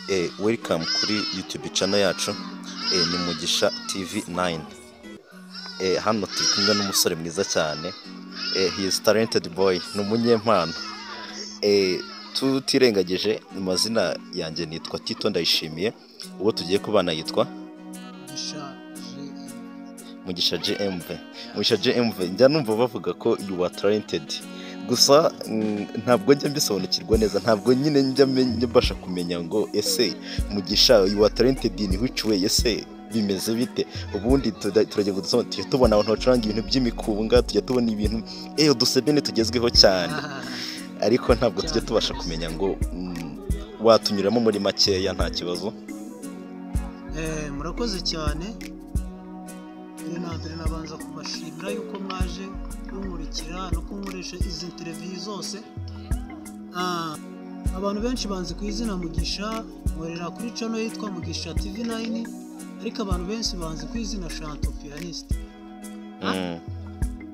Welcome kuri YouTube channel yacu, ni Mugisha TV 9. Hano turi kumwe n'umusore mwiza cyane, he is talented boy, ni umunyempano. Tutirengagije amazina yanjye, nitwa Tito Ndayishimiye, uwo tugiye kubana yitwa Mugisha GM. Mugisha GMV. Mugisha GMV, njya numva bavuga ko you are talented, gusa ntabwo njya mbisobanukirwa neza, ntabwo nyine njya mbasha kumenya ngo ese Mugisha, you are talented in which way? Ese bimeze bite? Ubundi turagira ngo dusome, tujya tubona abantu bacuranga ibintu by'imikunga, tujya tubona ibintu udusebene tugezweho cyane, ariko ntabwo tujya tubasha kumenya ngo watunyuramo muri makeya, nta kibazo. Murakoze cyane. Mbere na mbere nabanza kubashimira yuko mwaje kunkurikira no kunkoresha izi interview zose. Abantu benshi banzi ku izina Mugisha, nkorera kuri channel yitwa Mugisha TV 9, ariko abantu benshi banzi ku izina Shanto Pianiste.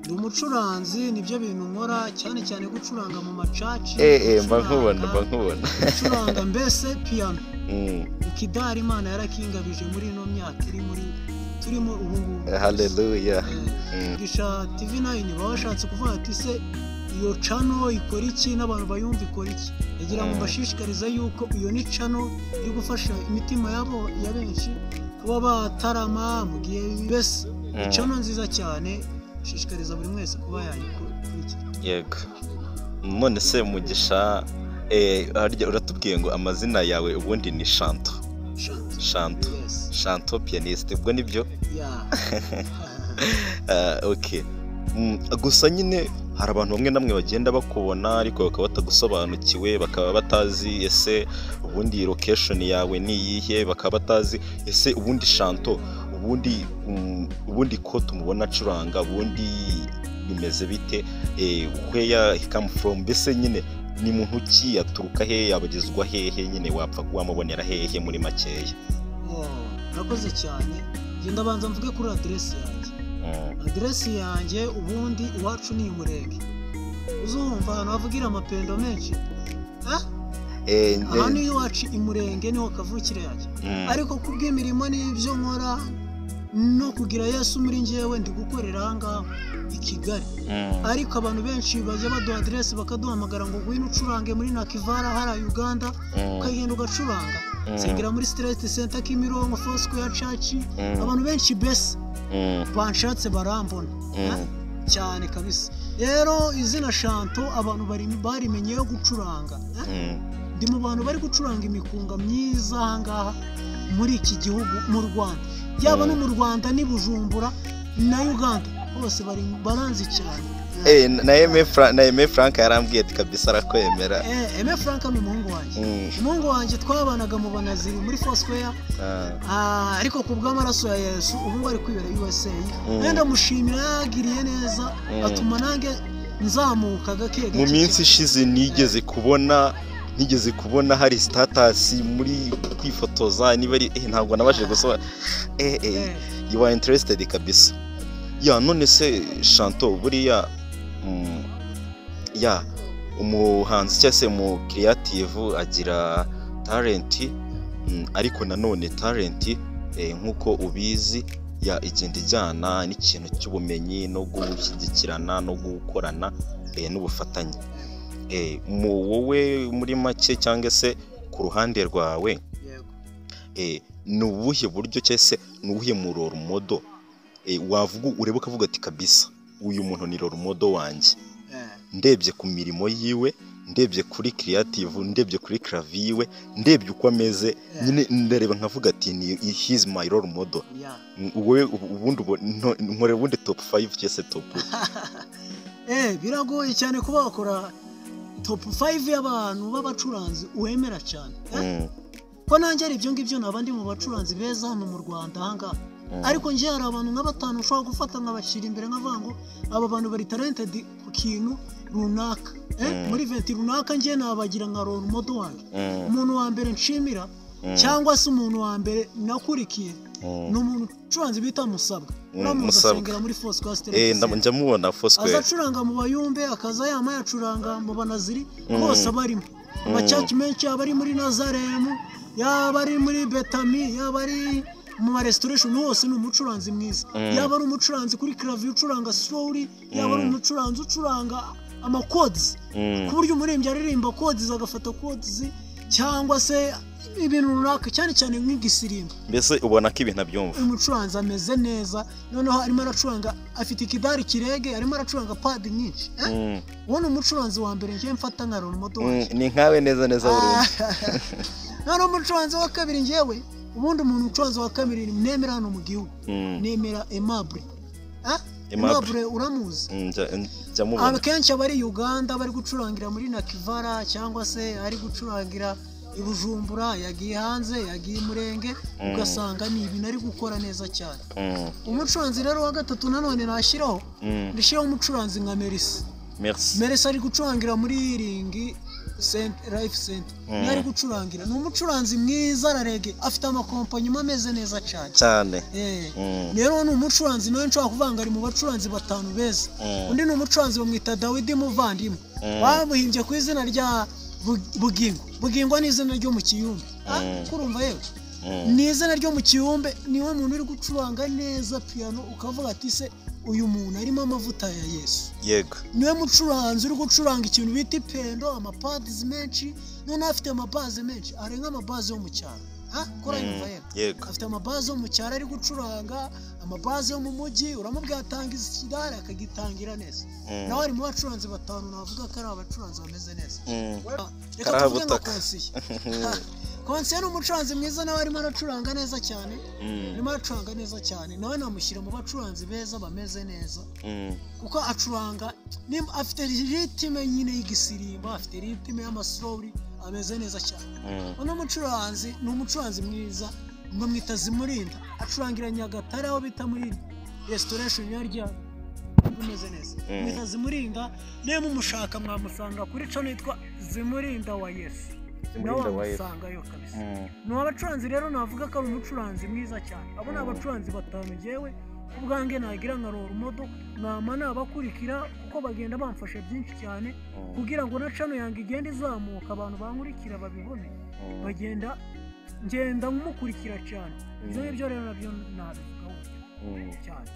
Ndi umucuranzi, nibyo bintu nkora cyane cyane, gucuranga mu ma church. Mba nkubona, mba nkubona. Gucuranga mbese piano. Ikidari Imana yarakingabije muri ino myaka iri muri turimo ubu ngubu. Haleluya. Mugisha TV 9, baba bashatse kuvuga ati: "Se iyo channel ikora iki n'abantu bayumva ikora iki?" Yagira ngo mbashishikarize yuko iyo ni channel iri gufasha imitima yabo ya benshi kuba batarama mu gihe mbese ni channel nziza cyane, shishikariza buri wese kuba yayikurikira. Yego, none se Mugisha, harya uratubwiye ngo amazina yawe ubundi ni Shanto? Shanto. Shanto. Yes. Shanto Pianiste, ubwo nibyo? Yeah. Ah, okay. Gusa nyine hari abantu bamwe na bamwe bagenda bakubona ariko bakaba batagusobanukiwe, bakaba batazi ese ubundi location yawe ni iyihe, bakaba batazi ese ubundi Shanto ubundi ubundi ko tumubona acuranga, ubundi bimeze bite, where he come from, mbese nyine ni muntu ki, aturuka hehe, yabagezwa hehe, nyine wapfa wamubonera hehe muri makeya? Oh, murakoze cyane. Genda banza mvuge kuri aderesi yanjye. Aderesi yanjye ubundi iwacu ni Umurenge, uzumva ahantu havugira amapendo menshi. Ah? Aha ni iwacu i Murenge, niho kavukire yanjye. Ariko kubw'imirimo n'ibyo nkora no kugira Yesu muri njyewe, ndi gukorera aha ngaha i Kigali. Ariko abantu benshi bajya baduha aderesi, bakaduhamagara ngo ngwino ucurange muri Nakivara hariya Uganda, ukagenda ugacuranga. Nsengera muri Street Center Kimironko, Foursquare Church. Abantu benshi bese banshatse barambona. Cyane kabisa. Rero izina Shanto abantu bari barimenyeyo gucuranga, eh? Ndi mu bantu bari gucuranga imikunga myiza aha ngaha muri iki gihugu, mu Rwanda, yaba no mu Rwanda n'i Bujumbura na Uganda hose bari baranzi cyane. Na Aime Frank yarambwiye ati kabisa arakwemera. Aime Frank ni umuhungu wanjye. Umuhungu wanjye twabanaga mu Banaziri muri Foursquare. Ariko ku bw'amaraso ya Yesu ubu ngubu ari kwibera USA. Wenda mushimira yagiriye neza, atuma nanjye nzamuka gake gake Mu minsi cyane. ishize nigeze kubona hari status muri kwifotoza, niba ari ntabwo nabashije gusobanura. You are interested kabisa. Ya, none se Shanto, buriya ya umuhanzi cyangwa se umu creative agira talent, ariko nanone talent, nk'uko ubizi, ya igenda ijyana n'ikintu cy'ubumenyi no gushyigikirana no gukorana n'ubufatanye. Mu wowe muri make cyangwa se ku ruhande rwawe, ni ubuhe buryo cyangwa se ni uwuhe mu role model wavuga, ureba ukavuga ati: "Kabisa uyu muntu ni role model wanjye, ndebye ku mirimo yiwe, ndebye kuri creative, ndebye kuri clavier yiwe, ndebye uko ameze, nyine ndareba nkavuga ati ni he is my role model"? Wowe ubundi nkorera ubundi top 5 cyangwa se top Biragoye cyane kuba wakora top 5 y'abantu b'abacuranzi wemera cyane, eh? Ko nanjye ari ibyo ngibyo, naba ndi mu bacuranzi beza hano mu Rwanda ahangaha. Ariko njye hari abantu nka batanu ushobora gufata nkabashyira imbere, nkavuga ngo aba bantu bari talented ku kintu runaka, eh? Muri event runaka njye nabagira nka role model wanjye. Umuntu wa mbere nshimira cyangwa se umuntu wa mbere nakurikiye ni umuntu ucuranzi bita Musabwa. Uramuzi? Musabwa. Asengera muri Foursquare. Njya mubona Aza Foursquare. acuranga mu Bayumbe, akaza yama yacuranga mu Banaziri hose, abarimo ama church menshi, aba ari muri Nazaremu. Yaba ari muri Betami, yaba ari mu ma restoration hose, ni umucuranzi mwiza. Yaba ari umucuranzi kuri clavier ucuranga slowly, yaba ari umucuranzi ucuranga ama chords, ku buryo umuririmbyi aririmba chords agafata chords cyangwa se ibintu runaka, cyane cyane nk'igisirimba. Mbese ubona ko ibintu abyumva. Uyu mucuranzi ameze neza, noneho arimo aracuranga, afite ikidari kirege, arimo aracuranga pad nyinshi, eh? Uwo ni umucuranzi wa mbere ngiye mfata nka role model wanjye. Ni nkawe neza neza burundu. Noneho umucuranzi wa kabiri, ngewe ubundi umuntu umucuranzi wa kabiri nemera hano mu gihugu, nemera Aimable. Ah? Aimable. Aimable uramuzi? Njya mubona. Akenshi aba ari Uganda, bari gucurangira muri Nakivara cyangwa se ari gucurangira i Bujumbura, yagiye hanze, yagiye i Murenge, ugasanga ni ibintu ari gukora neza cyane. Umucuranzi rero wa gatatu nanone nashyiraho, ndashyiraho umucuranzi nka Merisi. Merci. Merisi ari gucurangira muri Healing Life Center, niyo ari gucurangira. Ni umucuranzi mwiza, ararege, afite amakompanyuma ameze neza cyane. Cyane. Rero ni umucuranzi nawe nshobora kuvuga ngo ari mu bacuranzi batanu beza. Undi ni umucuranzi bamwita Dawidi Muvandimwe, bamuhimbye ku izina rya Bugingo. Bugingo ni izina ryo mu Kiyumbe. Kurumva yewe, ni izina ryo mu Kiyumbe. Niwe muntu uri gucuranga neza piano, ukavuga ati: "Se uyu muntu arimo amavuta ya Yesu." Niwe mucuranzi uri gucuranga ikintu bita ipendo, ama pads menshi, noneho afite ama bass menshi, arenga ama bass yo mu cyaro. Kora yumva yewe. Yego. Afite ama bass yo mu cyaro ari gucuranga, ama bass yo mu mujyi, uramubwira atanga ikidari akagitangira neza. Nawe ari mu bacuranzi batanu navuga ko ari abacuranzi bameze neza. Reka tuvuge nka Karahabutaka. Konsiye. Konsiye ni umucuranzi mwiza, nawe arimo aracuranga neza cyane. Arimo aracuranga neza cyane, nawe namushyira mu bacuranzi beza bameze neza, kuko acuranga nimba afite rythme nyine y'igisirimba, afite rythme y'ama slowly, ameze neza cyane. Uno mucuranzi ni umucuranzi mwiza, bamwita Zimurinda, acurangira Nyagatare aho bita muri Restoration yarya, umeze neza. Mwita Zimurinda, niba mumushaka mwamusanga kuri channel yitwa Zimurinda wa Yesu, nawe Zimurinda wa Yesu. wamusangayo kabisa. Ni abacuranzi rero navuga ko ari umucuranzi mwiza cyane. Abo ni abacuranzi batanu ngewe ubwanjye nagira nka role model, nama nabakurikira, kuko bagenda bamfasha byinshi cyane kugira ngo na channel yanjye igende izamuka, abantu bankurikira babibone. Bagenda ngenda numukurikira cyane. Ibyo ngibyo rero nabyo nabivugaho cyane.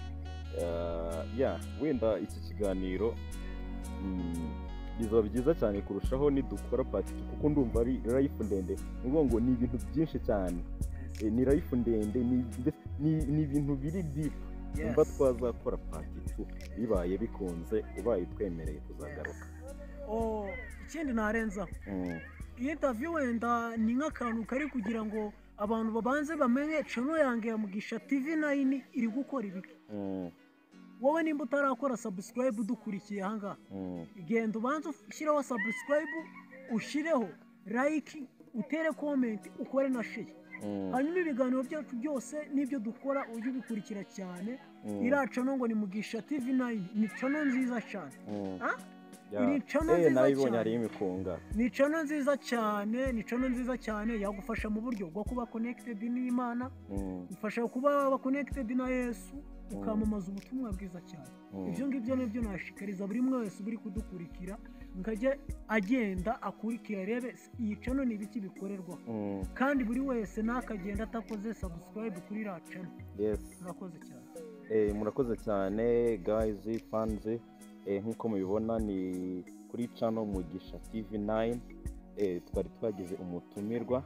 Ya, wenda iki kiganiro bizaba byiza cyane kurushaho nidukora part two, kuko ndumva ari life ndende. Ni ukuvuga ngo ni ibintu byinshi cyane. Ni life ndende, ni ibintu biri deep. Umva, twazakora part two bibaye bikunze, ubaye utwemereye kuzagaruka. Oh, ikindi narenzaho, iyi interview wenda ni nk'akantu kari kugira ngo abantu babanze bamenye channel yanjye ya Mugisha TV 9 iri gukora ibiki. Wowe nimba utarakora subscribe udukurikiye ahangaha, genda ubanze ushyireho subscribe, ushyireho like, utere comment, ukore na share. Hanyuma ibiganiro byacu byose n'ibyo dukora ujye ubikurikira cyane. Iriya channel ngo ni Mugisha TV 9, ni channel nziza cyane. Ah? Ni channel nziza Nayibonye. cyane. Hariho imikunga. Ni channel nziza cyane, ni channel nziza cyane, yagufasha mu buryo bwo kuba connected n'Imana, ufasha kuba waba connected na Yesu, ukamamaza ubutumwa bwiza cyane. Ibyo ngibyo nibyo nashikariza buri umwe wese uri kudukurikira, nkajya agenda akurikira arebe iyi channel ni ibiki bikorerwaho. Kandi buri wese ntakagenda atakoze subscribe kuri iriya channel. Murakoze cyane. Murakoze cyane guys, fans. Nk'uko mubibona ni kuri channel Mugisha TV 9. Twari twagize umutumirwa,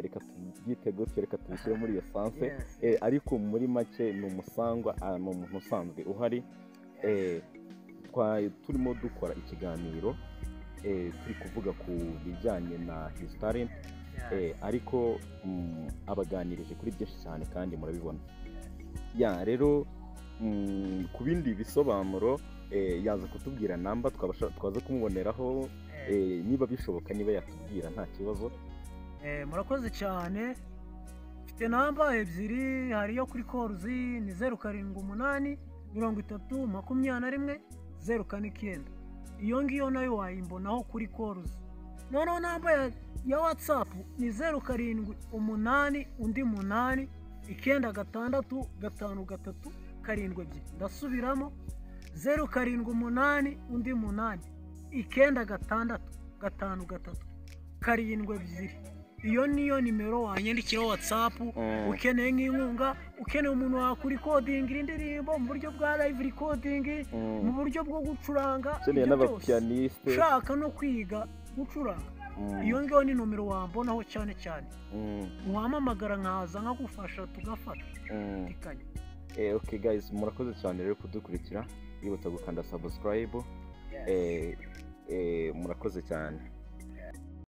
reka tubyite gutyo, reka tubishyire muri iyo sense. Ariko muri make ni umusangwa, ni umuntu usanzwe uhari. Twari turimo dukora ikiganiro, turi kuvuga ku bijyanye na his talent, ariko abaganirije kuri byinshi cyane kandi murabibona. Ya, rero ku bindi bisobanuro, yaza kutubwira namba twaza kumuboneraho, niba bishoboka, niba yatubwira nta kibazo. Murakoze cyane. Mfite namba ebyiri, hari iyo kuri calls ni 0783 21 049. Iyo ngiyo nayo wayimbonaho kuri calls. Noneho namba ya WhatsApp ni 078 undi 8 96 53 72. Ndasubiramo: 078 undi 8 96 53 72. Iyo niyo nimero wanyandikiraho WhatsApp. Ukeneye nk'inkunga, ukeneye umuntu wakurikodingira indirimbo mu buryo bwa live recording, mu buryo bwo gucuranga, ukeneye ibyo byose. N'abapianiste. Ushaka no kwiga gucuranga, iyo ngiyo ni nomero wambonaho cyane cyane. Wampamagara nkaza nkagufasha, tugafata tikanya. Okay guys, murakoze cyane rero kudukurikira. Yibutsa gukanda subscribe. Murakoze cyane.